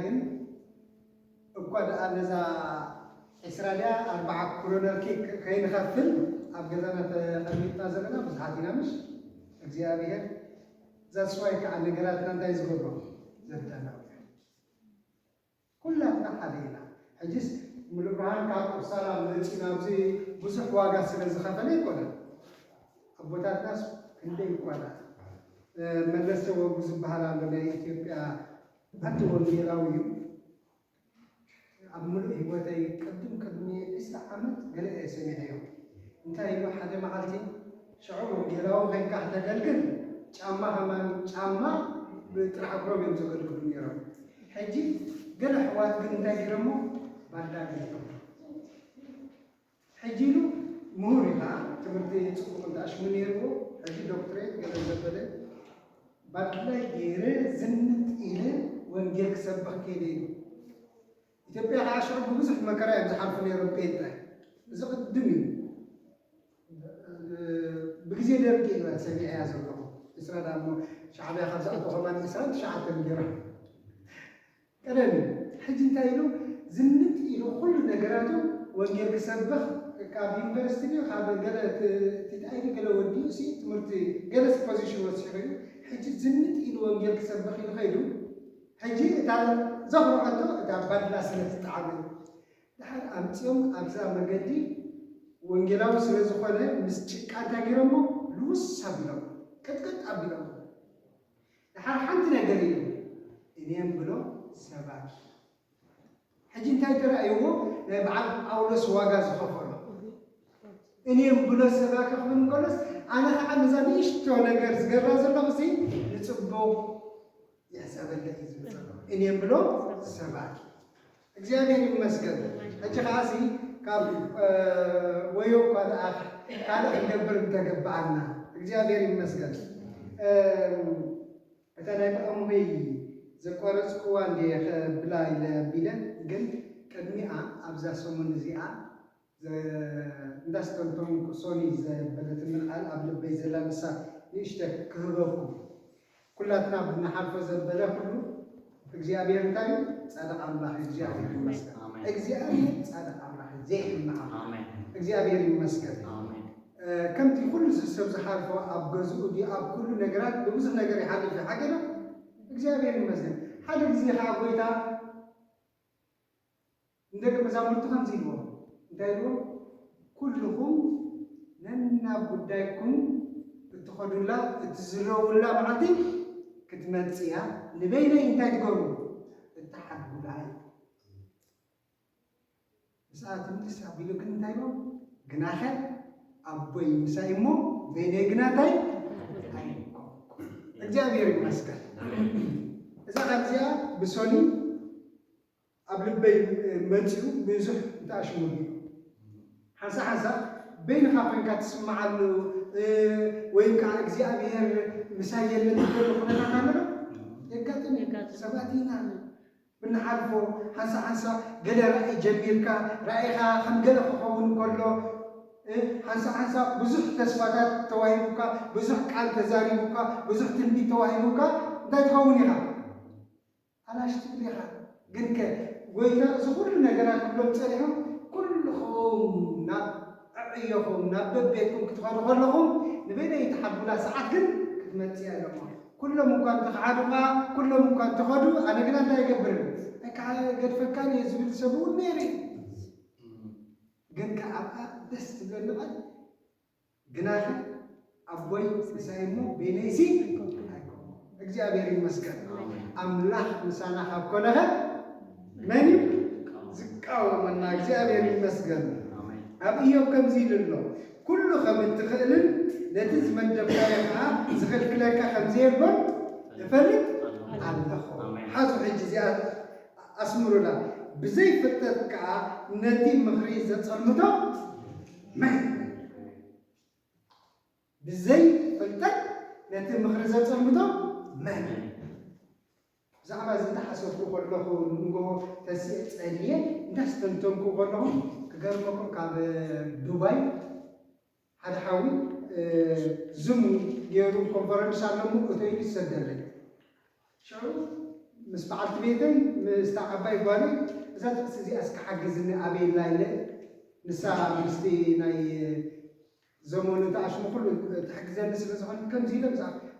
ግን እኳ ደኣ ነዛ ዒስራ ድያ ኣርብዓ ክሮነር ኬክ ከይንኸፍል ኣብ ገዛና ተቐሚጥና ዘለና ብዙሓት ኢና። ምሽ እግዚኣብሔር ዛስዋይ ከዓ ነገራትና እንታይ ዝገብሮ ዘዳናው ኩላትና ሓደ ኢና። ሕጅስ ሙሉእ ብርሃን ካብ ኣፕሳላ መፂኡ ናብዚ ብዙሕ ዋጋ ስለ ዝኸፈለ ይኮነ ኣቦታትናስ ክንደይ ይኳና መለስ ተወጉ ዝበሃል ኣሎ ናይ ኢትዮጵያ ኣቲ ወንጌላዊ እዩ። ኣብ ምሉእ ህይወተይ ቅድም ቅድሚ ዕስራ ዓመት ገለ እየ ሰሚዐዮ። እንታይ ኢሉ ሓደ መዓልቲ ሽዑ ወንጌላዊ ኮይንካ ከተገልግል ጫማ ከማን ጫማ ብጥራሕ እግሮም እዮም ዘገልግሉ ነይሮም። ሕጂ ገለ ኣሕዋት ግን እንታይ ገይሮሞ ባዳ ገይሮም። ሕጂ ኢሉ ምሁር እዩ ከዓ ትምህርቲ ፅቡቅ እንተኣሽሙ ነይርዎ። ሕጂ ዶክትሬት ገለ ዘበለ ባድላይ ገይረ ዝንጥ ኢለ ወንጌል ክሰብኽ ከይደ ኢሉ። ኢትዮጵያ ከዓ ሽዑ ብብዙሕ መከራ እዮም ዝሓልፉ ነይሮም ጴንጠ። እዚ ቅድም እዩ። ብግዜ ደርቂ እዩ ሰሚዐያ ዘለኹ። እስራ ዳሞ ሻዕብያ ካብ ዝኣተኹ ከማን እስራን ትሽዓተን ገይሮም ቀደም እዩ። ሕጂ እንታይ ኢሉ ዝንጥ ኢሉ ኩሉ ነገራቱ ወንጌል ክሰብኽ ካብ ዩኒቨርሲቲ ድዩ ካብ ገለ ትትኣይዱ ገለ ወዲኡ ሲ ትምህርቲ ገለ ፖዚሽን ወሲሑ እዩ። ሕጂ ዝንጥ ኢሉ ወንጌል ክሰብኽ ኢሉ ከይዱ ሕጂ እታ ዘኽርዖቶ እታ ባድላ ስለ ትጠዓመ ድሓር ኣምፅኦም ኣብዛ መገዲ ወንጌላዊ ስለ ዝኾነ ምስ ጭቃ እንታይ ገይሮሞ ልውስ ኣቢሎም ቅጥቅጥ ኣቢሎም ድሓር ሓንቲ ነገር ኢሉ እኔም ብሎ ሰባኪ ሕጂ እንታይ ተረኣይዎ ናይ በዓል ጳውሎስ ዋጋ ዝኸፈሎ እኔም ብሎ ሰባኪ ክብል እንከሎስ ኣነ ከዓ ነዛ ንእሽቶ ነገር ዝገራ ዘለኹ ሲ ንፅቡቅ ይሕሰበለይ እዩ ዝብል ዘሎ እኔም ብሎ ሰባኪ እግዚኣብሔር ይመስገን። ሕጂ ከዓሲ ካብ ወዮ እኳ ደኣ ካልእ ክንገብር እንተገባኣና እግዚኣብሔር ይመስገን። እታ ናይ ብኣምሆይ ዘቋረፅክዋ እንደ ከብላ ኢለ ቢለ ግን ቅድሚኣ ኣብዛ ሰሙን እዚኣ እንዳስተንተንኩ ሶኒ ዘበለትኒ ቃል ኣብ ልበይ ዘላ ንሳ ንእሽተ ክህበኩም ኩላትና ብንሓልፎ ዘበለ ኩሉ እግዚኣብሔር እንታይ እዩ? ጻድቕ ኣምላኽ እዩ። እግዚኣብሔር ይመስገን። እግዚኣብሔር ጻድቕ ኣምላኽ እዩ። ዘይሕመቕ ኣምላኽ። እግዚኣብሔር ይመስገን። ከምቲ ኩሉ ሰብ ዝሓልፎ ኣብ ገዝኡ ድዩ ኣብ ኩሉ ነገራት ብብዙሕ ነገር ይሓልፍ እዩ። ሓቂ ዶ? እግዚኣብሔር ይመስገን። ሓደ ግዜ ከዓ ጎይታ ንደቂ መዛሙርቱ ከምዚ ኢልዎም እንታይ ኢልዎም? ኩልኹም ነናብ ጉዳይኩም እትኸዱላ እትዝረውላ መዓልቲ ክትመጽእ እያ። ንበይነይ እንታይ ትገብሩ? እትሓድጉላ እዩ። ምስኣ ትምልስ ኣቢሉ ግን እንታይ ኢልዎም? ግናኸ ኣቦይ ምሳይ እሞ በይነይ ግና እንታይ ኣይኮንኩ። እግዚኣብሔር ይመስገን። እዛ ቃል እዚኣ ብሶኒ ኣብ ልበይ መፂኡ ብዙሕ እንተኣሽሙሉ ሓንሳ ሓንሳ በይንኻ ኮይንካ ትስምዓሉ ወይ ከዓ እግዚኣብሔር ምሳይ የለን ትበሉ ኩነታት ኣሎ የጋጥም ሰባት ኢና ብንሓልፎ ሓንሳ ሓንሳ ገለ ራእይ ጀሚርካ ራእይኻ ከም ገለ ክኸውን ከሎ ሓንሳ ሓንሳ ብዙሕ ተስፋታት ተዋሂቡካ ብዙሕ ቃል ተዛሪቡካ ብዙሕ ትንቢት ተዋሂቡካ እንታይ ትኸውን ኢኻ ኣላሽ ትብል ኢኻ ግን ከ ጎይታ እዚ ኩሉ ነገራት ክብሎም ፀኒሑ ኩልኹም ናብ ዕዕዮኹም ናብ በቤትኩም ክትኸዱ ከለኹም ንበይነይ ትሓድጉላ ሰዓት ግን ክትመፅእ ኣለኹም ኩሎም እኳ እንተኽሓዱኻ ኩሎም እኳ እንተኸዱ ኣነ ግና እንታይ ይገብርን ኣይከሓገድፈካን እየ ዝብል ሰብ እውን ነይሩ እዩ ግን ከ ኣብኣ ደስ ትብለኒ ቃል ግናኸ ኣቦይ ምሳይ እሞ በይነይሲ እግዚኣብሔር ይመስገን ኣምላኽ ምሳና ካብ ኮነኸ መን እዩ ዝቃወመና እግዚኣብሔር ይመስገን ኣብ እዮብ ከምዚ ኢሉ ኣሎ ኩሉ ከም እትኽእልን ነቲ ዝመደብካዮ ከዓ ዝኽልክለካ ከም ዘየሎን እፈልጥ ኣለኹ ሓዙ ሕጂ እዚኣ ኣስምሩላ ብዘይ ፍልጠት ከዓ ነቲ ምኽሪ ዘፀልምቶ መን ብዘይ ፍልጠት ነቲ ምኽሪ ዘፀልምቶ መን ብዛዕባ እዚ እንዳሓሰብኩ ከለኹ ንጎ ተሲእ ፀልየ እንዳስተንተንኩ ከለኹ ክገርመኩም ካብ ዱባይ ሓደ ሓዊ ዝም ገይሩ ኮንፈረንስ ኣለሞ እተይሉ ይሰደለይ ሽዑ ምስ በዓልቲ ቤተይ ምስታ ዓባይ ጓለይ እዛ ጥቕሲ እዚኣ እስከ ሓግዝኒ ኣበየላ ኢለ ንሳ ምስቲ ናይ ዘመኑ ተኣሽሙ ኩሉ ትሕግዘኒ ስለ ዝኾነ ከምዚ ኢለ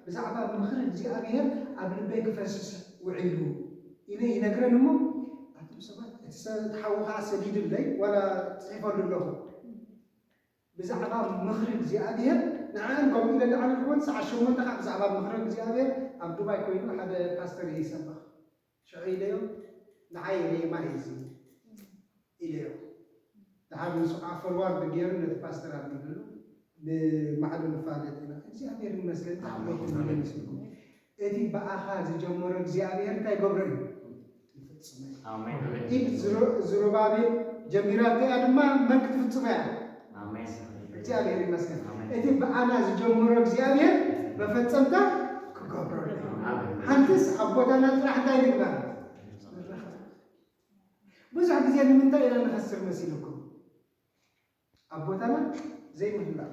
ብዛዕባ ምኽሪ እግዚኣብሔር ኣብ ልበይ ክፈስስ ውዒሉ ኢለ ይነግረን እሞ ኣቶም ሰባት እቲ ሰብ እቲ ሓዉ ከዓ ሰዲዱለይ ዋላ ፅሒፈሉ ኣለኹ ብዛዕባ ምኽሪ እግዚኣብሔር ንዓን ከምኡ ኢለ ዳዓለልኩወን ሰዓት ሸሞንተ ከዓ ብዛዕባ ምኽሪ እግዚኣብሔር ኣብ ዱባይ ኮይኑ ሓደ ፓስተር ይሰብኽ ሽዑ ኢለዮ ንዓይ ሬማ እዩ እዚ ኢለዮ ድሓር ንሱ ከዓ ፎርዋርድ ገይሩ ነቲ ፓስተር ኣቢሉሉ ንማዕሉ ንፋለጥ ኢና እግዚኣብሔር ይመስገን ኣሜን። ኣሕበይት መለስኩም እቲ ብኣኻ ዝጀመሮ እግዚኣብሔር እንታይ ገብሮ እዩ ይፍጽሞ እዩ። ኣሜን። ኢድ ዝሩ- ዝሩባቤል ጀሚራቶ እያ ድማ መን ክትፍጽሞ እያ ኣሜን። እግዚኣብሔር ይመስገን ኣሜን። እቲ ብኣና ዝጀመሮ እግዚኣብሔር መፈጸምታ ክገብረሉ እዩ። ኣሜን። ሓንትስ ኣብ ቦታና ጥራሕ እንታይ ንግበር ብዙሕ ግዜ ንምንታይ ኢና ንኸስር መሲልኩም ኣብ ቦታና ዘይምህላው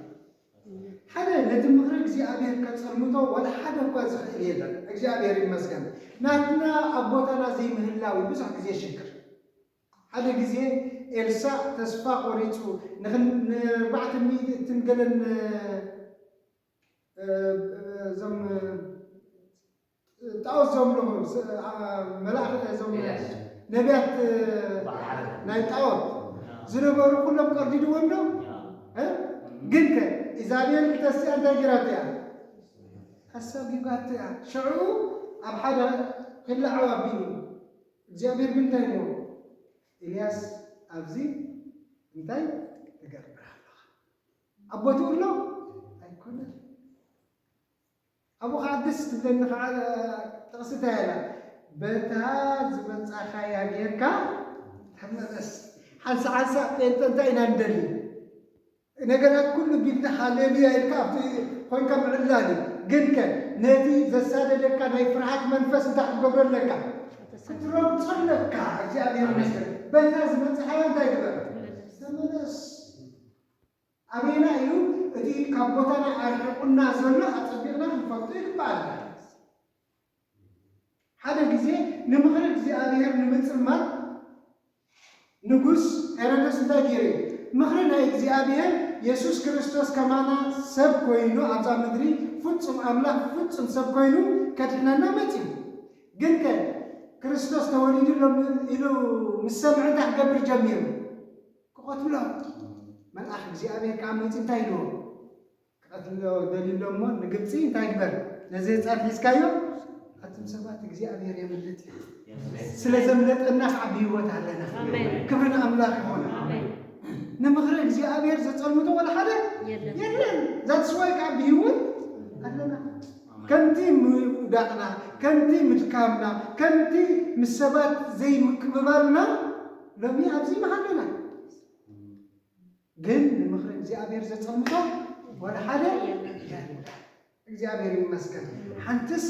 ሓደ ነቲ ምኽሪ እግዚኣብሔር ከጸልምቶ ዋላ ሓደ እኳ ዝኽእል የለን እግዚኣብሔር ይመስገን ናትና ኣብ ቦታና ዘይምህላው ብዙሕ ግዜ ሽግር ሓደ ግዜ ኤልሳእ ተስፋ ቆሪጹ ንኽን- ንኣርባዕተ ሚእቲ እትን ገለን እ፣ እዞም እ፣ ጣዖት ዘምልኹ ስ- ኣ- መላእኽ እዞም ኤልያስ። ነቢያት እ፣ በዓል። ናይ ጣዖት ዝነበሩ ኩሎም ቀርዲድዎም ዶ ያ። እ? ግን ከ ኢዛቤል ተስቲኣ እንታይ ገይራቶ እያ ኣሳጊጓቶ እያ ሽዑ ኣብ ሓደ ክላዓው ኣቢሉ እግዚኣብሔር ግን እንታይ ነዎ ኤልያስ ኣብዚ እንታይ ትገብር ኣለኻ ኣብ ቦትኡ ኣሎ ኣይኮነን ኣብኡ ከዓ ደስ ትብለኒ ከዓ ጥቕሲ እንታይ ኣላ በታ ዝመፃኻያ ጌርካ ተመለስ ሓንሳ ሓንሳ ጴንጠ እንታይ ኢና ንደሊ ነገራት ኩሉ ቢልካ ሃሌሉያ ኢልካ ኣብቲ ኮይንካ ምዕላል እዩ። ግንከ ነቲ ዘሳደደካ ናይ ፍርሃት መንፈስ እንታይ ክትገብሮ ኣለካ? ክትረግጾ ኣለካ። እግዚኣብሔር ይመስገን። በታ ዝመጽሓዮ እንታይ ግበር? ተመለስ። ኣበየና እዩ እቲ ካብ ቦታና ኣርሒቑና ዘሎ ኣጸቢቕና ክንፈልጦ ይግብኣና። ሓደ ግዜ ንምኽሪ እግዚኣብሔር ንምጽማድ ንጉስ ሄሮድስ እንታይ ገይሩ እዩ? ምኽሪ ናይ እግዚኣብሔር የሱስ ክርስቶስ ከማና ሰብ ኮይኑ ኣብዛ ምድሪ ፍጹም ኣምላኽ ፍጹም ሰብ ኮይኑ ከድሕነና መጺኡ። ግንከ ክርስቶስ ተወሊዱ ኣሎ ኢሉ ምስ ሰምዐ እንታይ ክገብር ጀሚሩ? ክቐትሎ። መልኣኽ እግዚኣብሔር ከዓ መጺኡ እንታይ ኢልዎ? ክቐትሎ ደልዩ ኣሎ እሞ ንግብፂ እንታይ ግበር ነዚ ህፃን ሒዝካዮ ኣቱም ሰባት እግዚኣብሔር የምልጥ እዩ ስለ ዘምለጠና ከዓ ብህይወት ኣለና ክብሪ ንኣምላኽ ይኾነ ንምኽሪ እግዚኣብሔር ዘፀልምቶ ወላ ሓደ የለን that's why ከዓ ብህይወት ኣለና ከምቲ ምውዳቕና ከምቲ ምድካምና ከምቲ ምስ ሰባት ዘይምቅብባልና ሎሚ ኣብዚ መሃለና ግን ንምኽሪ እግዚኣብሔር ዘፀልምቶ ወላ ሓደ የለን እግዚኣብሔር ይመስገን ሓንትስ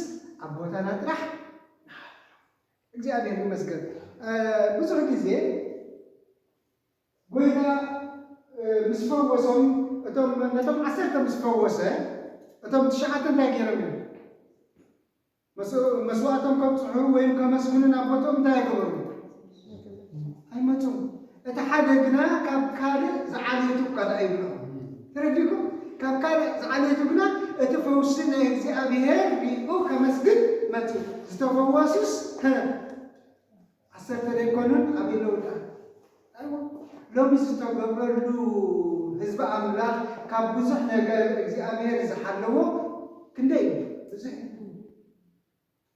ኣብ ቦታና ጥራሕ እግዚኣብሔር ይመስገን ብዙሕ ግዜ ጎይታ ምስ ፈወሶም እቶም ነቶም ዓሰርተ ምስ ፈወሰ እቶም ትሽዓተ እንታይ ገይሮም እዮም መስዋእቶም ከብፅሑ ወይም ከመስግኑ ናብ ቦትኦም እንታይ ኣይገበሩ ኣይመፁም እቲ ሓደ ግና ካብ ካልእ ዝዓለየቱ እኳ ደኣ ይብሎ ተረዲኩም ካብ ካልእ ዝዓለየቱ ግና እቲ ፈውሲ ናይ እግዚኣብሔር ሪኡ ከመስግን መፁ ዝተፈወሱስ ዓሰርተ ደይኮኑን ኣበይ ኣለዉ ደኣ ሎሚ ዝተገብረሉ ህዝቢ ኣምላኽ ካብ ብዙሕ ነገር እግዚኣብሔር ዝሓለዎ ክንደይ ብዙሕ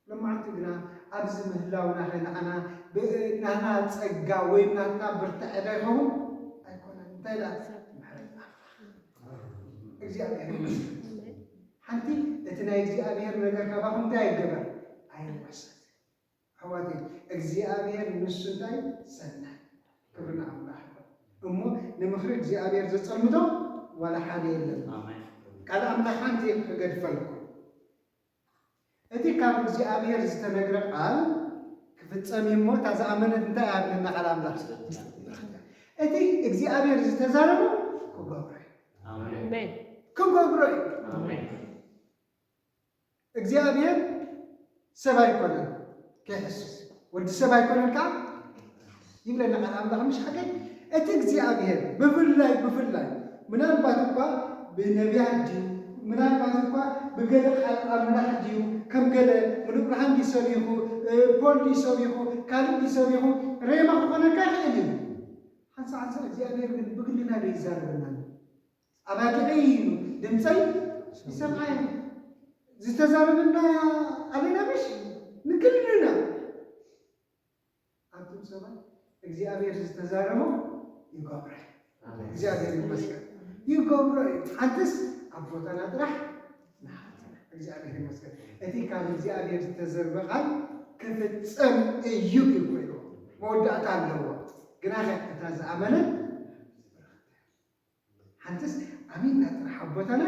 ሎማዓንቲ ግና ኣብዚ ምህላውና ከ ንዓና ናትና ጸጋ ወይ ናትና ብርታዐ ዶ ይኸውን ኣይኮነን እንታይ ዳ እግዚኣብሔር ሓንቲ እቲ ናይ እግዚኣብሔር ነገር ካባኹም እንታይ ኣይገበር ኣይወሰድ ኣሕዋተይ እግዚኣብሔር ንሱ እንታይ ሰናይ ክብሪ ንኣምላኽ እሞ ንምኽሪ እግዚኣብሔር ዘጸልምቶ ዋላ ሓደ የለን ቃል ኣምላኽ ሓንቲ ክገድፈልኩም እቲ ካብ እግዚኣብሔር ዝተነግረ ቃል ክፍጸም እዩ እሞ እታ ዝኣመነት እንታይ ኣብለና ቃል ኣምላኽ እቲ እግዚኣብሔር ዝተዛረበ ክገብሮ እዩ ክገብሮ እዩ እግዚኣብሔር ሰብ ኣይኮነን ከይሕሱ ወዲ ሰብ ኣይኮነን ከዓ ይብለና ቃል ኣምላኽ። ምሽ ሓቀይ እቲ እግዚኣብሔር ብፍላይ ብፍላይ ምናልባት እኳ ብነቢያት ድዩ፣ ምናልባት እኳ ብገለ ቃል ኣምላኽ ድዩ፣ ከም ገለ ምሉእ ብርሃን ድዩ ሰቢኹ፣ ፖል ድዩ ሰቢኹ፣ ካልእ ድዩ ሰቢኹ፣ ሬማ ክኾነካ ይኽእል እዩ። ሓንሳብ ሓንሳብ እግዚኣብሔር ግን ብግልና ዶ ይዛረበና ኣሎ? ኣባጊዐይ እዩ ድምፀይ ይሰምዓይ ዝተዛረበና ኣለና ምሽ ንግልና ኣቱም ሰባት እግዚኣብሔር ዝተዛረቦ ይገብረ። እግዚኣብሔር ይመስገን ይገብሮ እዩ። ሓንትስ ኣብ ቦታና ጥራሕ ንሓትና። እግዚኣብሔር ይመስገን። እቲ ካብ እግዚኣብሔር ዝተዘርበ ቃል ክፍጸም እዩ ይኮይኑ መወዳእታ ኣለዎ። ግናኸ እታ ዝኣመነ ሓንትስ ኣሚንና ጥራሕ ኣብ ቦታና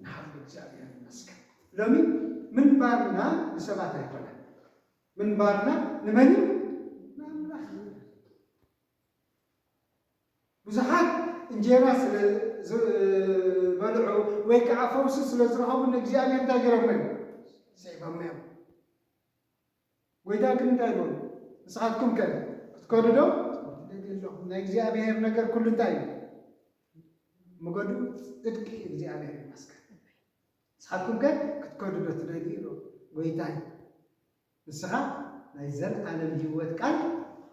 ንሓሉ እግዚኣብሔር ይመስገን። ሎሚ ምንባርና ንሰባት ኣይኮነን። ምንባርና ንመን እዩ? ንኣምላኽ። ብዙሓት እንጀራ ስለ ዝበልዑ ወይ ከዓ ፈውሲ ስለ ዝረኸቡ ንእግዚኣብሔር እንታይ ገይሮም እዮም? ስዒቦም እዮም። ጎይታ ግን እንታይ ይብሉ? ንስኻትኩም ከ ክትከዱ ዶ ትደልዩ ኣለኹም? ናይ እግዚኣብሔር ነገር ኩሉ እንታይ እዩ? ምገዱ ጽድቂ እግዚኣብሔር ይመስገን። ንስኻትኩም ከ ክትከዱ ዶ ትደልዩ? ይብሉ ጎይታይ። ንስኻ ናይ ዘለኣለም ህይወት ቃል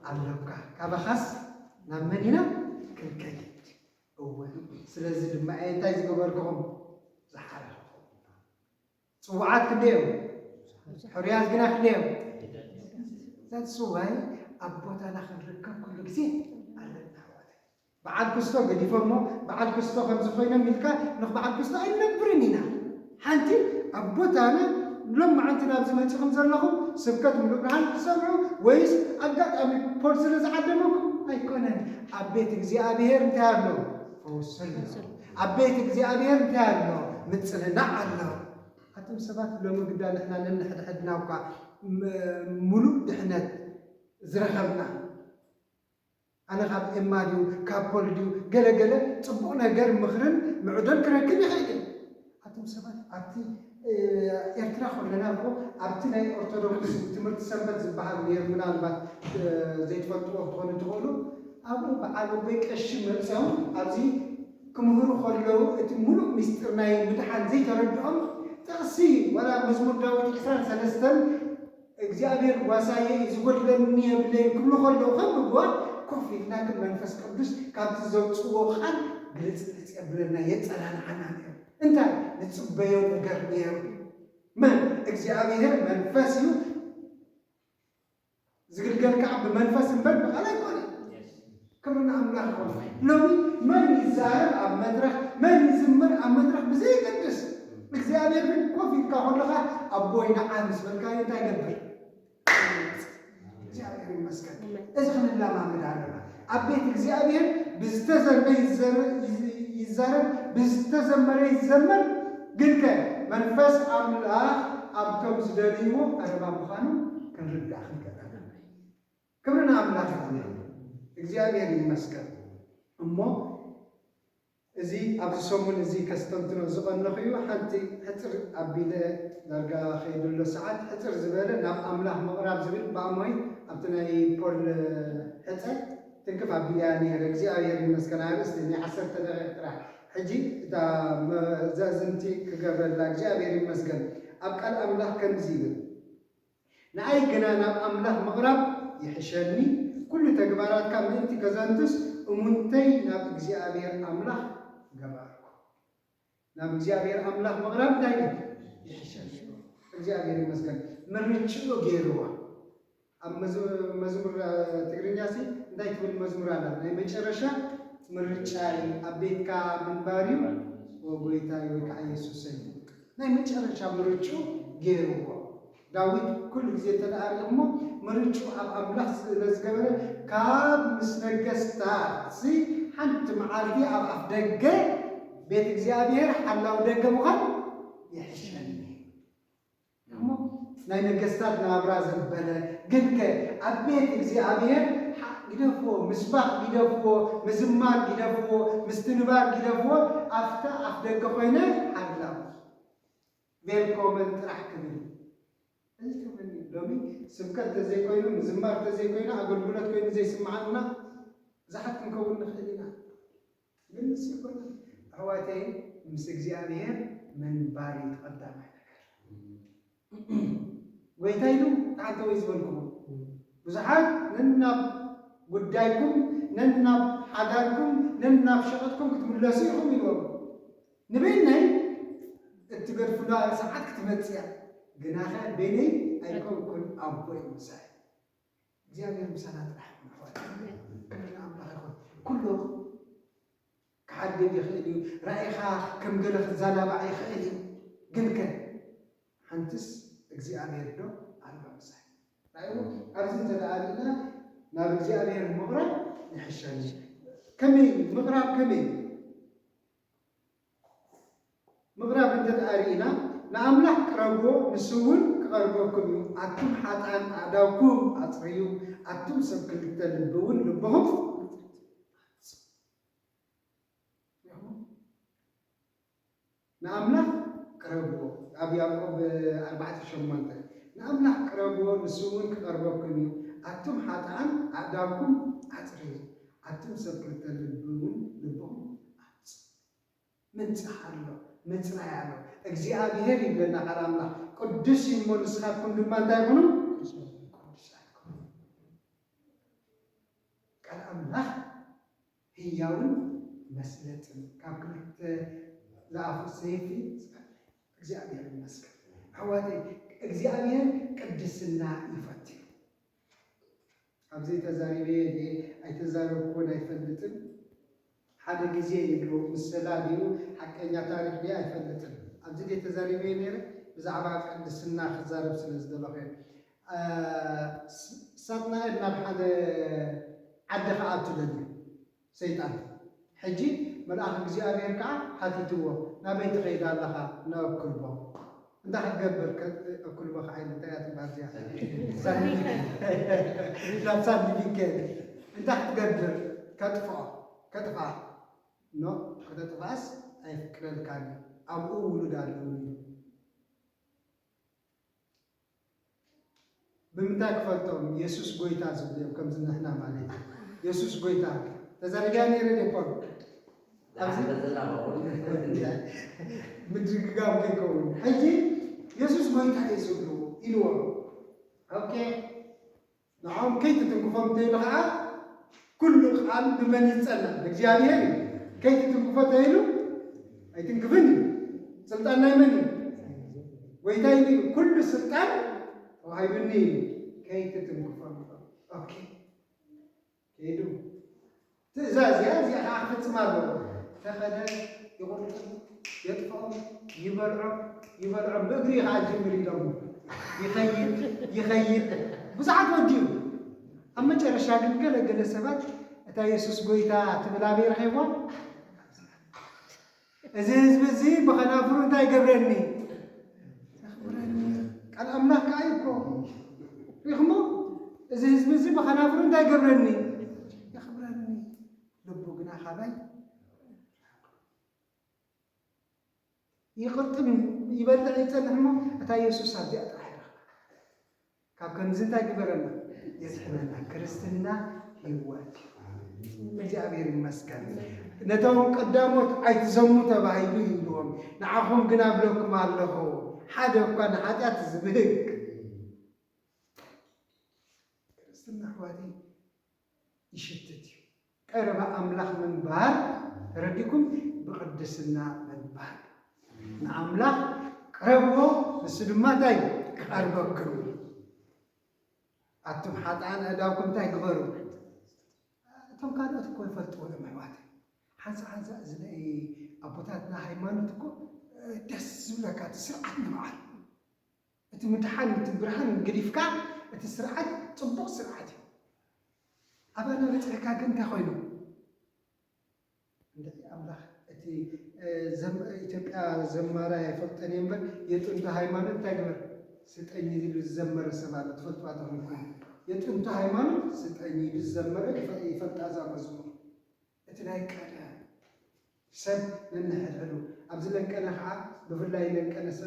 ኣለካ። ካባኻስ ናብ መን ኢና ክንከይድ? እወ፣ ስለዚ ድማ እየ እንታይ ዝገበርኩኹም? ዝሓረኹኹም። ጽዋዓት ክንደዮም? ሕሩያት ግና ክንደዮም? That's why ኣብ ቦታና ክንርከብ ኩሉ ግዜ ኣለና። በዓል ክስቶ ገዲፎሞ በዓል ክስቶ ከም ዝኾይኖም ኢልካ ንኽ በዓል ክስቶ ኣይንነብርን ኢና። ሓንቲ ኣብ ቦታና ሎም መዓንቲ ናብዚ መፂኹም ዘለኹም ስብከት ምሉእ ብርሃን ክትሰምዑ ወይስ ኣጋጣሚ ፖል ስለ ዝዓደመኩም ኣይኮነን። ኣብ ቤት እግዚኣብሔር እንታይ ኣሎ? ፈውሲ ኣሎ። ኣብ ቤት እግዚኣብሔር እንታይ ኣሎ? ምጽንናዕ ኣሎ። ኣቱም ሰባት ሎሚ ግዳ ንሕና ነንሕድሕድና እኳ ም- ሙሉእ ድሕነት ዝረኸብና ኣነ ካብ ኤማ ድዩ ካብ ፖል ድዩ ገለገለ ጽቡቕ ነገር ምኽርን ምዕዶን ክረክብ ይኽእል እዩ። ኣቱም ሰባት ኣብቲ ኤርትራ ከለና እኮ ኣብቲ ናይ ኦርቶዶክስ ትምህርቲ ሰንበት ዝበሃል ነይሩ፣ ምናልባት ዘይትፈልጥዎ ክትኾኑ ትኽእሉ። ኣብኡ በዓል ኣቦይ ቀሺ መፅኦም ኣብዚ ክምህሩ ከለዉ እቲ ሙሉእ ምስጢር ናይ ምድሓን ዘይተረድኦም ጥቕሲ ዋላ መዝሙር ዳዊት ዕስራን ሰለስተን እግዚኣብሔር ጓሳየ እዩ ዝጎድለኒ የብለይ ክብሉ ከለዉ ከም ምግባር ኮፍ ኢልና ግን መንፈስ ቅዱስ ካብቲ ዘውፅዎ ቃል ግልፅልፅ የብለና የፀናንዓና ነይሩ። እንታይ ንፅበዮ ነገር ነይሩ? መን እግዚኣብሔር መንፈስ እዩ። ዝግልገል ከዓ ብመንፈስ እምበር ብቃል ኣይኮነ። ክብሪ ንኣምላኽ ይኹን። ሎሚ መን ይዛረብ ኣብ መድረኽ መን ይዝምር ኣብ መድረኽ ብዘይገድስ እግዚኣብሔር ግን ኮፍ ኢልካ ከለኻ ኣቦይ ንዓ ምስ በልካዮ እንታይ ገብር? እግዚኣብሔር ይመስገን። እዚ ክንለማመድ ኣለና። ኣብ ቤት እግዚኣብሔር ብዝተዘርበ ይዘር- ይዛረብ ብዝተዘመረ ይዘመር። ግንከ መንፈስ ኣምላኽ ኣብቶም ዝደልይዎ ቀረባ ምዃኑ ክንርዳእ ክንገር ኣለና። ክብሪ ንኣምላኽ ይኹን። እግዚኣብሔር ይመስገን። እሞ እዚ ኣብዚ ሰሙን እዚ ከስተንትኖ ዝቐነኹ እዩ። ሓንቲ ሕፅር ኣቢለ ዳርጋ ከይደሎ ሰዓት ሕፅር ዝበለ ናብ ኣምላኽ ምቕራብ ዝብል ብኣሞይ ኣብቲ ናይ ፖል ሕፀ ትንክፍ ኣቢለያ ነይረ። እግዚኣብሔር ይመስገን። ኣርእስቲ ናይ ዓሰርተ ደቂቕ ጥራሕ ሕጂ እታ መዛዝምቲ ክገብረላ እግዚኣብሔር ይመስገን። ኣብ ቃል ኣምላኽ ከምዚ ይብል፣ ንኣይ ግና ናብ ኣምላኽ ምቕራብ ይሕሸኒ፣ ኩሉ ተግባራትካ ምእንቲ ከዘንቱስ እሙንተይ ናብ እግዚኣብሔር ኣምላኽ ገባርኩ። ናብ እግዚኣብሔር ኣምላኽ ምቕራብ እንታይ እዩ? ይሕሸኒ። እግዚኣብሔር ይመስገን ምርጭኡ ገይርዋ። ኣብ መዝሙር ትግርኛ ሲ እንታይ ትብል መዝሙር ኣላ? ናይ መጨረሻ ምርጫ እዩ ኣብ ቤትካ ምንባር እዩ ወጎይታ ወይ ከዓ የሱሰ እዩ። ናይ መጨረሻ ምርጭኡ ገይርዎ። ዳዊት ኩሉ ግዜ እንተ ደኣ ሪእኹሞ ምርጭኡ ኣብ ኣምላኽ ስለ ዝገበረ ካብ ምስ ነገስታት ሲ ሓንቲ መዓልቲ ኣብ ኣፍ ደገ ቤት እግዚኣብሔር ሓላው ደገ ምዃን ይሕሸኒ። እሞ ናይ ነገስታት ናብራ ዘበለ ግንከ ኣብ ቤት እግዚኣብሔር ግደፍዎ፣ ምስባኽ ግደፍዎ፣ ምዝማር ግደፍዎ፣ ምስትንባር ግደፍዎ። ኣብታ ኣፍ ደገ ኮይነ ሓላው ቬልኮመን ጥራሕ ክብል እዚ ተመንዩ ሎሚ ስብከት ተዘይኮይኑ፣ ምዝማር ተዘይኮይኑ፣ ኣገልግሎት ኮይኑ ዘይስምዓና ብዙሓት ክንከውን ንኽእል ኢና። ግን ንሱ ይኮነ። ኣሕዋተይ፣ ምስ እግዚኣብሔር ምንባር እዩ ቀዳማይ ነገር። ጎይታ ኢሉ ተዓንተወይ ዝበልኩዎ። ብዙሓት ነናብ ጉዳይኩም፣ ነናብ ሓዳርኩም፣ ነናብ ሸቐጥኩም ክትምለሱ ኢኹም ኢልዎም። ንበይነይ እትገድፉላ ሰዓት ክትመጽእ እያ። ግናኸ በይነይ ኣይኮንኩን፣ ኣቦ እዩ ምሳይ። እግዚኣብሔር ምሳና ጥራሕ ይኹን ኣሕዋት። ክብሪ ንኣምላኽ ይኹን። ኩሉ ክሓድግ ይኽእል እዩ። ራእይኻ ከም ገለ ክዘናባዕ ይኽእል እዩ። ግን ከ ሓንትስ እግዚኣብሔር ዶ ኣሎ ምሳይ? ራእዩ ኣብዚ እንተ ደኣ ርኢና ናብ እግዚኣብሔር ምቕራብ ይሕሸኒ። ከመይ ምቕራብ ከመይ? ምቕራብ እንተ ደኣ ርኢና ንኣምላኽ ቅረብዎ፣ ንሱ እውን ክቐርበኩም እዩ። ኣቱም ሓጥኣን ኣእዳውኩም ኣጽርዩ፣ ኣቱም ሰብ ክልተ ልቢ እውን ልብኹም ንኣምላኽ ቅረብዎ። ኣብ ያዕቆብ ኣርባዕተ ሸሞንተ ንኣምላኽ ቅረብዎ፣ ንሱ እውን ክቐርበኩም እዩ። ኣቱም ሓጥኣን ኣእዳውኩም ኣጽርዩ፣ ኣቱም ሰብ ክልተ ልቢ እውን ልብኹም ኣጽርዩ። ምንጻሕ ኣሎ፣ ምጽራይ ኣሎ። እግዚኣብሔር ይብለና ቃል ኣምላኽ፣ ቅዱስ እዩ እሞ ንስኻትኩም ድማ እንታይ ኩኑ? ቅዱሳት ኩኑ። ቃል ኣምላኽ ህያውን መስለጥን ካብ ክልተ ዝኣፉ ሰይፊ ዝቐርብ። እግዚኣብሔር ይመስገን። ኣሕዋተይ፣ እግዚኣብሔር ቅድስና ይፈቱ። ኣብዚ ተዛሪበ ድየ ኣይተዛረብኩዎን ኣይፈልጥን። ሓደ ግዜ ይብሉ፣ ምስላ ድዩ ሓቀኛ ታሪኽ ድዩ ኣይፈልጥን። ኣብዚ ድየ ተዛሪበ ነይረ፣ ብዛዕባ ቅድስና ክዛረብ ስለ ዝደለኹ እየ። እ፣ ስ-፣ ሳጥናኤል ናብ ሓደ ዓዲ ክኣቱ ደልዩ ሰይጣን። ሕጂ መልኣኽ እግዚኣብሔር ከዓ ሓቲትዎ፣ ናበይ ትኸይድ ኣለኻ? ናብ ኩልቦ። እንታይ ክትገብር ከ-? ኩልቦ ከዓ እንታይ እያ ትበሃል እዚኣ? ሳንዲፊኬ። ናብ ሳንዲፊኬ። እንታይ ክትገብር? ከጥፍኦ። ከጥፍኣ። ኖ፣ ከተጥፍኣስ ኣይፍቅደልካን እዩ። ኣብኡ ውሉድ ኣለውኒ። ብምንታይ ክፈልጦም? የሱስ ጎይታ ዝብሉ እዮም፣ ከምዚ ንሕና ማለት እዩ። የሱስ ጎይታ። ተዛሪብያ ነይረ ዲየ ፖል? ኣብዚ ምድግጋም ከይከውን። ሕጂ የሱስ ጎይታ እዩ ዝብሉ ኢልዎም። ኦኬ። ንዖም ከይትትንክፎም እንተኢሉ ኸዓ፣ ኩሉ ቃል ብመን ይጸናዕ? ብእግዚኣብሔር እዩ። ከይትትንክፎ እንተኢሉ ኣይትንክፍን እዩ። ስልጣን ናይ መን እዩ? ጎይታ እዩ። ኩሉ ስልጣን ተዋሂቡኒ እዩ። ከይትትንክፎም። ኦኬ። ከይዱ። ትእዛዝ እያ፣ እዚኣ ከዓ ክፍጽም ኣለዎ። ተኸደ፣ ይቑርጥም፣ የጥፍኦም፣ ይበልዖም፣ ይበልዖም፣ ብእግሪ እዩ ከዓ ጅምር ኢሎሞ። ይኸይድ፣ ይኸይድ፣ ብዙሓት ወዲኡ። ኣብ መጨረሻ ግን ገለ ገለ ሰባት እታ የሱስ ጎይታ ትብል ኣበይ ረኺብዋ? እዚ ህዝቢ እዚ ብኸናፍሩ እንታይ ይገብረኒ? የኽብረኒ። ቃል ኣምላኽ ከዓ እዩ እኮ። ሪኹሞ? እዚ ህዝቢ እዚ ብኸናፍሩ እንታይ ይገብረኒ? የኽብረኒ። ልቡ ግና ካባይ ይቕርጥም፣ ይበልዕ ይጸንሕ እሞ እታ የሱስ ኣብዚኣ ጥራሕ ይረኽባ። ካብ ከምዚ እንታይ ግበረና? የድሕነና። ክርስትና ህይወት እዩ። እግዚኣብሔር ይመስገን። ነቶም ቀዳሞት ኣይትዘሙ ተባሂሉ ይብልዎም፣ ንዓኹም ግን ኣብለኩም ኣለኹ፣ ሓደ እኳ ንሓጢኣት ዝብህግ ክርስትና ኣሕዋተይ ይሽትት እዩ። ቀረባ ኣምላኽ ምንባር ተረዲእኩም፣ ብቅድስና ምንባር። ንኣምላኽ ቅረብዎ፣ ንሱ ድማ እንታይ ክቐርበኩም እዩ። ኣቱም ሓጥኣን ኣእዳውኩም እንታይ ግበሩ? እቶም ካልኦት እኮ ይፈልጥዎ እዮም ኣሕዋተይ። ሓንሳ ሓንሳ እዚ ናይ ኣቦታትና ሃይማኖት እኮ ደስ ዝብለካ፣ እቲ ስርዓት ንበዓል። እቲ ምድሓን፣ እቲ ብርሃን ገዲፍካ፣ እቲ ስርዓት ጽቡቕ ስርዓት እዩ። ኣባና በጺሕካ ግን እንታይ ኮይኑ? እንድዒ ኣምላኽ፣ እቲ፣ እ፣ ዘም-፣ ኢትዮጵያ ዘማሪ ኣይፈልጦን እየ እምበር፣ የጥንቱ ሃይማኖት እንታይ ግበር? ስጠኝ ኢሉ ዝዘመረ ሰብ ኣሎ፣ ትፈልጥዋ ተኾንኩም። የጥንቱ ሃይማኖት ስጠኝ ኢሉ ዝዘመረ ይፈ-፣ ይፈልጣ እዛ መዝሙር። እቲ ናይ ቀደም ሰብ ነንሕድሕዱ፣ ኣብዚ ለንቀነ ከዓ ብፍላይ ለንቀነ ሰ-፣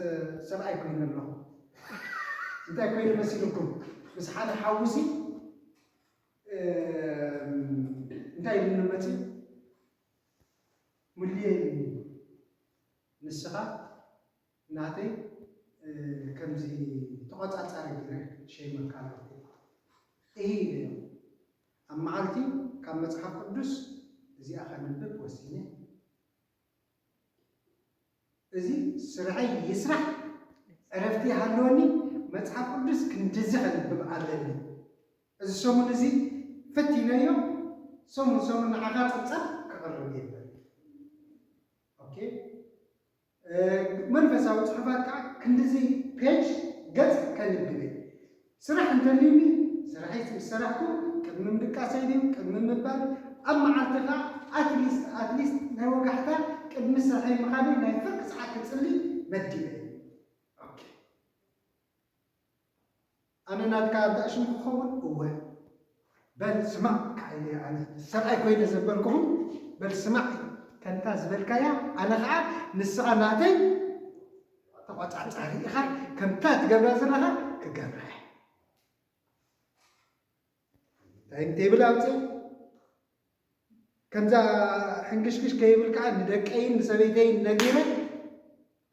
ሰብኣይ ኮይኑ ኣለኹ። እንታይ ኮይኑ መሲልኩም? ምስ ሓደ ሓውሲ እንታይ ኢሉ መፂ? ሙልየኒ፣ ንስኻ ናተይ ከምዚ ተቆፃፃሪ ገይረ ሸይመካ ኣለኹ። እሂ ኢለዮ። ኣብ መዓልቲ ካብ መፅሓፍ ቅዱስ እዚኣ ከንብብ ወሲነ። እዚ ስርሐይ ይስራሕ፣ ዕረፍቲ ይሃልወኒ፣ መፅሓፍ ቅዱስ ክንድዚ ከንብብ ኣለኒ። እዚ ሰሙን እዚ ፈቲነዮ፣ ሰሙን ሰሙን ንዓኻ ፀብፃብ ክቕርብ እየ። ኦኬ። መንፈሳዊ ፅሑፋት ከዓ ክንድዚ ፔጅ ገፅ ከንብብ እየ። ስራሕ እንተልዩኒ፣ ስራሐይ ምስ ሰራሕኩ፣ ቅድሚ ምድቃሰይ ድዩ ቅድሚ ምባል፣ ኣብ መዓልቲ ከዓ ኣትሊስት ኣትሊስት ናይ ወጋሕታ ቅድሚ ስራሐይ ምኻደይ ናይ ፍርቂ ሰዓት ክፅሊ መዲበ እየ። ኦኬ። ኣነ ናትካ ኣዳእሽም ክኸውን እወ። በል ስማዕ፣ ካይለ ኣነ ሰብኣይ ኮይነ ዘበልኩኹም፣ በል ስማዕ፣ ከምታ ዝበልካያ ኣነ ኸዓ ንስኻ ናተይ ተቆጻጻሪ ኢኻ፣ ከምታ ትገብራ ዘለኻ ክገብራ እየ። ታይም ቴብል ኣውፅእ። ከምዛ ሕንግሽግሽ ከይብል ከዓ ንደቀይን ንሰበይተይን ነጊረ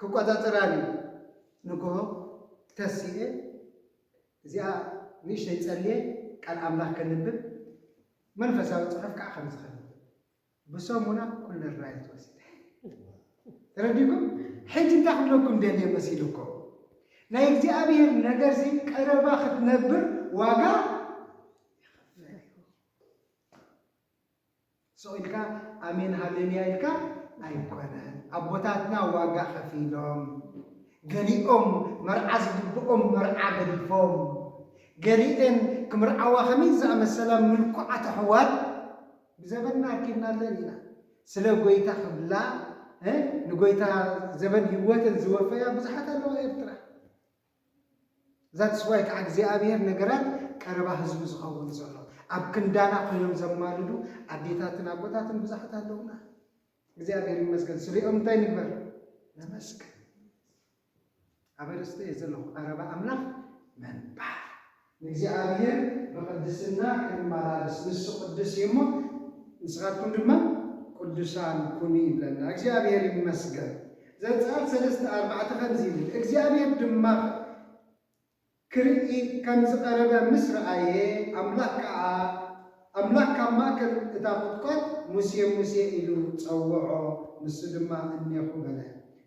ክቆፃፀራን እዩ። ንግሆ ተሲኤ እዚኣ ንእሽተይ ጸልየ ቃል ኣምላኽ ከንብብ መንፈሳዊ ጽሑፍ ከዓ ከምዚ ከንብብ ብሰሙና ኩለን ራይት ወሲደ። ተረዲኩም? ሕጂ እንታይ ክብለኩም ደልየ መሲልኩም? ናይ እግዚኣብሔር ነገርሲ ቀረባ ክትነብር ዋጋ ስቕ ኢልካ ኣሜን ሃሌሉያ ኢልካ ኣይኮነን። ኣቦታትና ዋጋ ከፊሎም፣ ገሊኦም መርዓ ዝግብኦም መርዓ ገዲፎም፣ ገሊኤን ክምርዓዋ ከመይ ዝኣመሰላ ምልኩዓት ኣሕዋት ብዘበንና ኣርኪብናለን ኢና። ስለ ጎይታ ክብላ ንጎይታ ዘበን ህይወተን ዝወፈያ ብዙሓት ኣለዋ ኤርትራ። That's why ከዓ እግዚኣብሔር ነገራት ቀረባ ህዝቡ ዝኸውን ዘሎ ኣብ ክንዳና ኮይኖም ዘማልዱ ኣዴታትን ኣቦታትን ብዙሓት ኣለውና። እግዚኣብሔር ይመስገን። ስሪኦም እንታይ ንግበር? ነመስግን። ኣብ ኣርእስተ እየ ዘለኹ። ቀረባ ኣምላኽ መንባር ንእግዚኣብሔር ብቅድስና ክንመላለስ ንሱ ቅዱስ እዩ እሞ ንስኻትኩም ድማ ቅዱሳን ኩኑ ይብለና። እግዚኣብሔር ይመስገን። ዘጸኣት ሰለስተ ኣርባዕተ ከምዚ ይብል፣ እግዚኣብሔር ድማ ክርኢ ከም ዝቐረበ ምስ ረኣየ፣ ኣምላኽ ከኣ፣ ኣምላኽ ካብ ማእከል እታ ቁጥቋጥ፣ "ሙሴ፣ ሙሴ" ኢሉ ጸውዖ። ንሱ ድማ፣ "እኔኹ" በለ።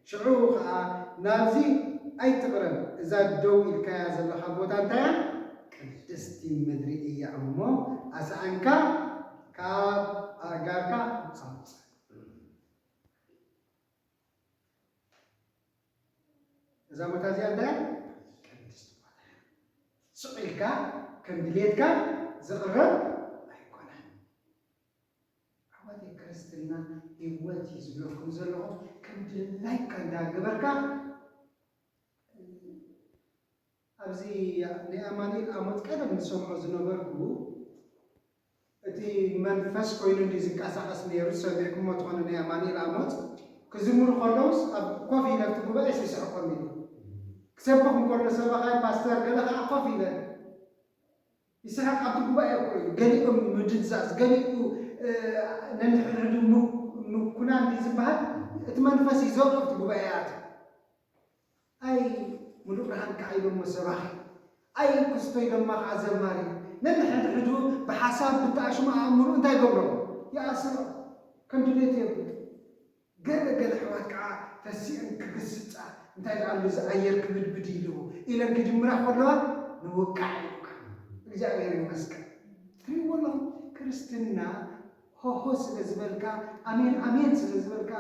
ሽዑ ኸኣ፣ "ናብዚ ኣይትቕረብ፣ እዛ ደው ኢልካያ ዘለኻ ቦታ እንታይ እያ? ቅድስቲ ምድሪ እያ እሞ፣ ኣስኣንካ ካብ ኣእጋርካ ኣውጽእ።" እዛ ቦታ እዚኣ እንታይ እያ? ቅድስቲ ቦታ እያ። ስቕ ኢልካ ከም ድሌትካ ዝቕረብ ኣይኮነን። ኣሕዋተይ፣ ክርስትና ህይወት እዩ ዝብለኩም ዘለኹ። ከም ድላይካ እንዳገበርካ ኣብዚ ናይ ኣማኑኤል ኣሞጽ ቀደም ዝሰምዖ ዝነበርኩ እቲ መንፈስ ኮይኑ እንዲ ዝንቀሳቐስ ነይሩ ሰሚዕኩሞ ትኾኑ ናይ ኣማኑኤል ኣሞጽ ክዝምሩ ከለውስ ኣብ ኮፍ ኢለ ኣብቲ ጉባኤ ይስሕቆም ኢሉ ክሰብኽ እንከሎ ሰባኻይ ፓስተር ገለ ከዓ ኮፍ ኢለ ይስሕቅ ኣብቲ ጉባኤ እኮ እዩ። ገሊኦም ምድንዛዝ ገሊኡ ነንሕድሕዱ ምኩናን ዝበሃል እቲ መንፈስ ይዘርኦ ኣብቲ ጉባኤ ኣት ኣይ ሙሉእ ብርሃን ከዓ ኢሎሞ ሰባኺ ኣይ ክስቶ ኢሎማ ከዓ ዘማሪ ነንሕድሕዱ ብሓሳብ ብተኣሽሙ ኣእምሩ እንታይ ገብሮ ይኣስሮ ከም ድሌት የብሉ። ገለ ገለ ኣሕዋት ከዓ ተሲአን ክግስፃ እንታይ ደኣ ኣሎ እዚ ኣየር ክብድብድ ኢልዎ ኢለን ክጅምራ ከለዋ ንውቃዕ ይብሉካ። እግዚኣብሔር ይመስገን። ትሪእዎ ኣለኹም ክርስትና ሆሆ ስለ ዝበልካ ኣሜን ኣሜን ስለ ዝበልካ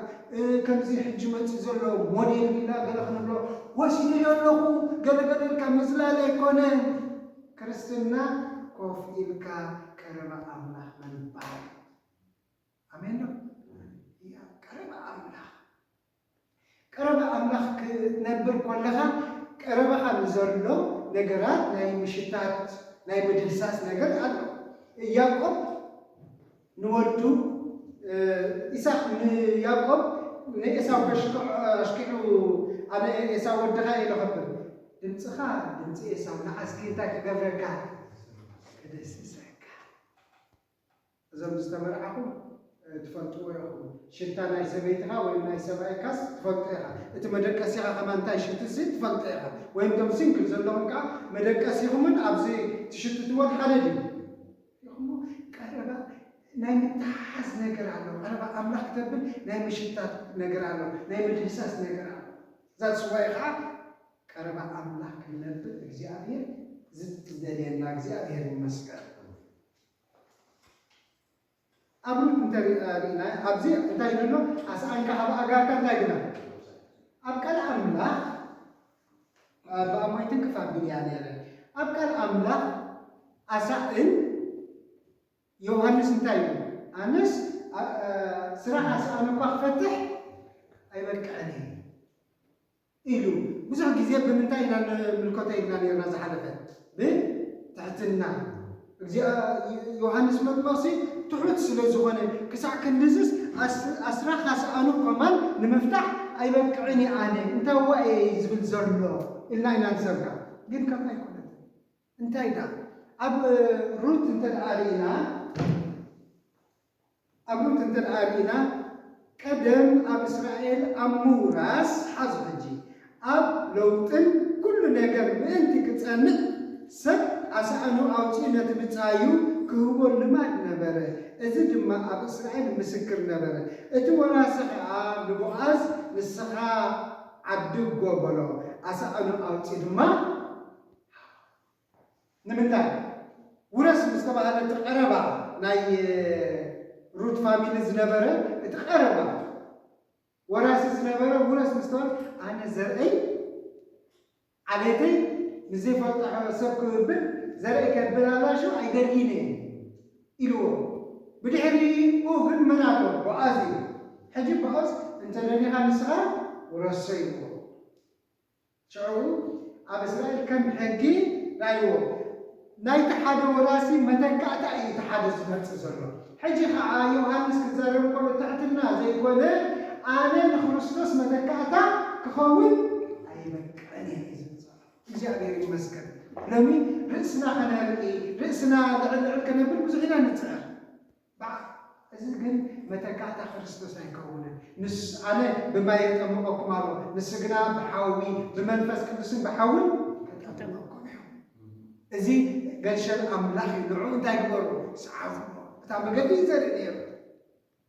ከምዚ ሕጂ መፂ ዘሎ ሞዴል ኢና ገለ ክንብሎ ወሲደዮ ኣለኹ ገለገለ ኢልካ ምፅላል ኣይኮነን። ክርስትና ኮፍ ኢልካ ቀረባ ኣምላኽ ምንባር። ኣሜን ዶ? እያ ቀረባ ኣምላኽ ቀረባ ኣምላኽ ክትነብር ኮለኻ ቀረባኻ ንዘሎ ነገራት ናይ ምሽታት ናይ ምድህሳስ ነገር ኣሎ። ያዕቆብ ንወዱ ኢሳቅ ንያዕቆብ ንኤሳው ከሽክዖ ኣሽኪዑ ኣነ ኤሳው ወድኻ ኢሎ ከብል ድምፅኻ ድምፂ ኤሳው ንዓስኪ እንታይ ክገብረካ? ክድህስሰካ። እዞም ዝተመርዓኹም ትፈልጥዎ ኢኹም። ሽታ ናይ ሰበይትኻ ወይም ናይ ሰብኣይካስ ትፈልጦ ኢኻ። እቲ መደቀሲኻ ከማን እንታይ ሽትሲ ትፈልጦ ኢኻ። ወይም ቶም ሲንግል ዘለኹም ከዓ መደቀሲኹምን ኣብዚ ትሽትትዎን ሓደ ድዩ? ኢኹሞ ቀረባ ናይ ምትሓዝ ነገር ኣሎ። ቀረባ ኣምላኽ ክተብል ናይ ምሽታት ነገር ኣሎ። ናይ ምድህሳስ ነገር ኣሎ። ዛት ስዋይ ከዓ ቀረባ ኣምላኽ ክንነብር እግዚኣብሔር ዝደልየና እግዚኣብሔር ይመስገን። ኣብ ሩት እንተሪእና ኣብዚ እንታይ ኢሉ ኣሎ? ኣስኣንካ ካብ ኣጋርካ እንታይ ግና ኣብ ቃል ኣምላኽ ብኣማይትን ክፋ ቢልያ ነይረ ኣብ ቃል ኣምላኽ ኣሳእን ዮሃንስ እንታይ እዩ? ኣነስ ስራሕ ኣስኣን እኳ ክፈትሕ ኣይበቅዕን እዩ ኢሉ ብዙሕ ግዜ ብምንታይ ኢና ንምልከቶ ኢልና ነርና ዝሓለፈ ብትሕትና ዮሃንስ መጥመቕሲ ትሑት ስለ ዝኾነ ክሳዕ ክንድዝስ ኣስራ ካስኣኑ ከማን ንምፍታሕ ኣይበቅዕን ኣነ እንታዋ እየ ዝብል ዘሎ ኢልና ኢና ንሰብካ ግን ከም ኣይኮነት እንታይ ዳ ኣብ ሩት እንተ ርኢና ኣብ ሩት እንተ ርኢና ቀደም ኣብ እስራኤል ኣብ ምውራስ ሓዙ ሕጂ ኣብ ለውጥን ኩሉ ነገር ምእንቲ ክጸንዕ ሰብ ኣሳእኑ ኣውፅኡ ነቲ ብፃዩ ክህቦ ልማድ ነበረ። እዚ ድማ ኣብ እስራኤል ምስክር ነበረ። እቲ ወራሲ ከዓ ንቦኣዝ ንስኻ ዓድጎ በሎ። ኣሳእኑ ኣውፅኡ ድማ ንምንታይ ውረስ ምስ ተባሃለ እቲ ቀረባ ናይ ሩት ፋሚሊ ዝነበረ እቲ ቀረባ ወራሲ ዝነበረ ውረስ ምስ ተባሃለ ኣነ ዘርእይ ዓሌተይ ንዘይፈልጦ ሰብ ክብብል ዘርእይ ከበላላሾ ኣይደልይን እየ ኢልዎ። ብድሕሪኡ ግን መን ኣሎ? ቦኣዝ እዩ። ሕጂ ቦኣዝ እንተ ደሊኻ ንስኻ ውረሶ ኢልዎ። ሽዑ ኣብ እስራኤል ከም ሕጊ ራእይዎ ናይቲ ሓደ ወራሲ መተካእታ እዩ እቲ ሓደ ዝመፅእ ዘሎ። ሕጂ ከዓ ዮሃንስ ክዛረብ ከሎ ትሕትና ዘይኮነ ኣነ ንክርስቶስ መተካእታ ክኸውን ኣይበቅዕን እየ ዝብል ዘሎ። እግዚኣብሔር ይመስገን። ሎሚ ርእስና ከነርኢ ርእስና ልዕል ልዕል ከነብል ብዙሕ ኢና ንፅዕር። በዓ እዚ ግን መተካእታ ክርስቶስ ኣይከውንን። ንስ ኣነ ብማይ የጠምቐኩም ኣሎ፣ ንሱ ግና ብሓዊ ብመንፈስ ቅዱስን ብሓውን ከጠምቐኩም እዩ። እዚ ገንሸል ኣምላኽ እዩ። ንዕኡ እንታይ ግበሩ? ሰዓብዎ። እታ መገዲ እዩ ዘርኢ ነይሩ።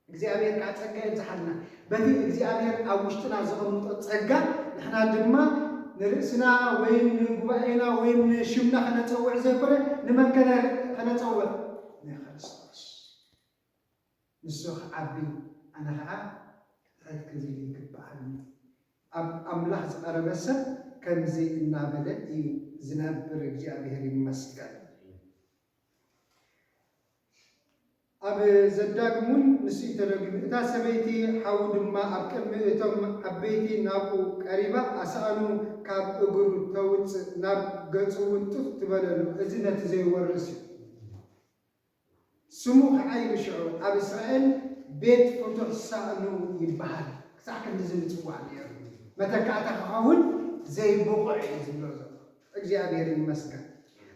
እግዚኣብሔር ከዓ ጸጋ ይብዝሓልና። በቲ እግዚኣብሔር ኣብ ውሽጥና ዘቐምጦ ጸጋ ንሕና ድማ ንርእስና ወይም ንጉባኤና ወይም ንሽምና ከነጸውዕ ዘይኮነ ንመን ከነጸውዕ ንክርስቶስ። ንሱ ክዓቢ ኣነ ከዓ ትሕት ክብል ይግብኣኒ። ኣብ ኣምላኽ ዝቐረበ ሰብ ከምዚ እናበለ እዩ ዝነብር። እግዚኣብሔር ይመስገን። ኣብ ዘዳግም እውን ንሱ እዩ ተረጊሙ። እታ ሰበይቲ ሓው ድማ ኣብ ቅድሚ እቶም ዓበይቲ ናብኡ ቀሪባ ኣሳእኑ ካብ እግሩ ተውፅእ ናብ ገፁ እውን ጡፍ ትበለሉ። እዚ ነቲ ዘይወርስ እዩ። ስሙ ከዓ ኢሉ ሽዑ ኣብ እስራኤል ቤት ፍቱሕ ሳእኑ ይበሃል። ክሳዕ ክንድዚ ምፅዋዕ ነይሩ። መተካእታ ክኸውን ዘይብቑዕ እዩ ዝብሎ ዘሎ። እግዚኣብሔር ይመስገን።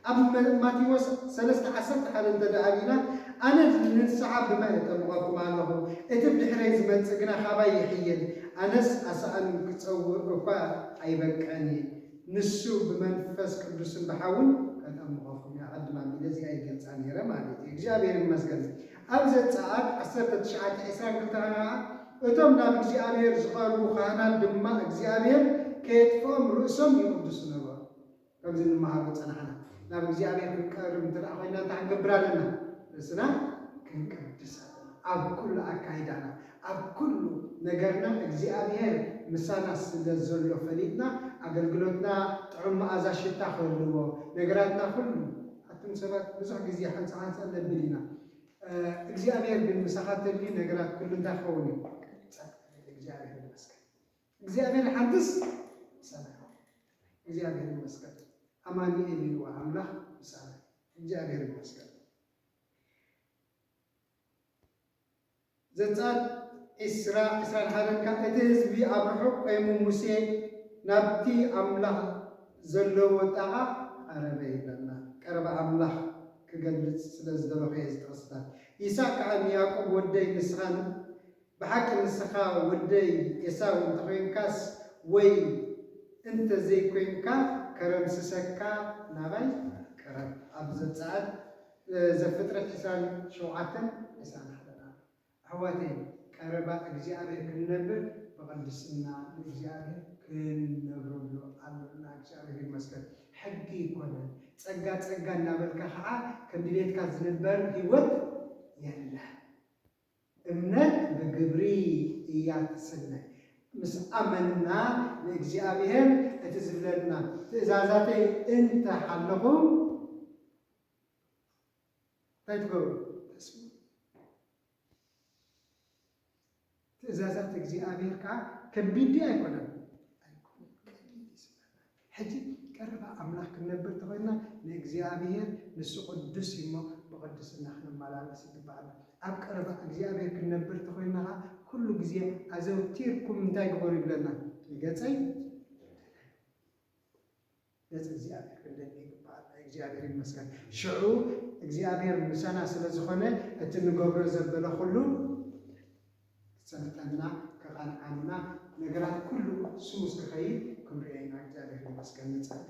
ኣብ ማቴዎስ ሰለስተ ዓሰርተ ሓደ እንተ ደኣ ሪኢና ኣነ ንስሓ ብማይ እጠምቐኩም ኣለኹ፣ እቲ ብድሕረይ ዝመጽእ ግና ካባይ ይሕይል፣ ኣነስ ኣሳእኑ ክጸውዕ እኳ ኣይበቅዕን እየ። ንሱ ብመንፈስ ቅዱስን ብሓውን ከጠምቐኩም እዩ። ኣቐድም ኣቢለ እዚኣ ይገልጻ ነይረ ማለት እዩ። እግዚኣብሔር ይመስገን። ኣብ ዘጸኣት ዓሰርተ ትሽዓተ ዕስራን ክልተን ኸዓ እቶም ናብ እግዚኣብሔር ዝቐርቡ ካህናት ድማ እግዚኣብሔር ከየጥፍኦም ርእሶም ይቕድሱ ነበሩ። ከምዚ እንመሃሮ ዝጸናሕና ናብ እግዚኣብሔር ክንቀርብ እንተ ደኣ ኮይና እንታይ ክንገብር ኣለና? ርእስና ክንቅድስ ኣለና። ኣብ ኩሉ ኣካይዳና ኣብ ኩሉ ነገርና እግዚኣብሔር ምሳና ስለ ዘሎ ፈሊጥና ኣገልግሎትና ጥዑም መኣዛ ሽታ ክህልዎ ነገራትና ኩሉ ኣቱም ሰባት ብዙሕ ግዜ ሓንሳ ሓንሳ ነብል ኢና እግዚኣብሔር ግን ምሳኻ ተልዩ ነገራት ኩሉ እንታይ ክኸውን እዩ እግዚኣብሔር ይመስገን እግዚኣብሔር ሓንትስ ምሳና እግዚኣብሔር ይመስገን ኣማኑኤል ይልዋ ኣምላኽ ምሳና እግዚኣብሔር ይመስገን ዘጻት ዕስራ ዕስራን ሓደን እቲ ህዝቢ ኣብ ርሑቕ ቆይሙ ሙሴ ናብቲ ኣምላኽ ዘለዎ ጣቓ ቀረበ ይብለና። ቀረባ ኣምላኽ ክገልጽ ስለ ዝደለኹ እየ እዚ ጥቕስታት። ይስሐቅ ከኣ ንያዕቆብ፣ "ወደይ ንስኻን ብሓቂ ንስኻ ወደይ ኤሳው እንተኾይንካስ ወይ እንተዘይኮይንካ ከረምስሰካ ናባይ ቅረብ" ኣብ ዘጸኣት፣ እ፣ ዘፍጥረት ዕስራን ሸውዓተን ዕስራን ሓደን ኣሎ። ኣሕዋተይ፣ ቀረባ እግዚኣብሔር ክንነብር ብቕድስና ንእግዚኣብሔር ክንነብረሉ ኣሎና። እግዚኣብሔር ይመስገን። ሕጊ ይኮነን። ጸጋ ጸጋ እናበልካ ከዓ ከም ድሌትካ ዝንበር ህይወት የለን። እምነት ብግብሪ እያ ትስነ። ምስ ኣመንና ንእግዚኣብሔር እቲ ዝብለና ትእዛዛተይ እንተ ሓለኹ እንታይ ትገብሩ? ተስምዑ። ትእዛዛት እግዚኣብሔር ከዓ ከቢድ ድዩ ኣይኮነን? ኣይኮነን። ቀሊል እዩ ዝብለና። ሕጂ ቀረባ ኣምላኽ ክንነብር ተኾይንና ንእግዚኣብሔር ንሱ ቅዱስ እዩ እሞ ብቅድስና ክንመላለስ ይግባኣና። ኣብ ቀረባ እግዚኣብሔር ክንነብር ተኾይንና ከዓ ኩሉ ግዜ ኣዘውቲርኩም እንታይ ግበሩ ይብለና? ንገጸይ ገጽ እግዚኣብሔር ክንደሊ ይግባኣና። እግዚኣብሔር ይመስገን። ሽዑ እግዚኣብሔር ምሳና ስለ ዝኾነ እቲ ንገብሮ ዘበለ ኩሉ ክጸንተና፣ ክቐንዓና፣ ነገራት ኩሉ ስሙስ ክኸይድ ክንርእዮ ኢና። እግዚኣብሔር ይመስገን። ንጸሊ።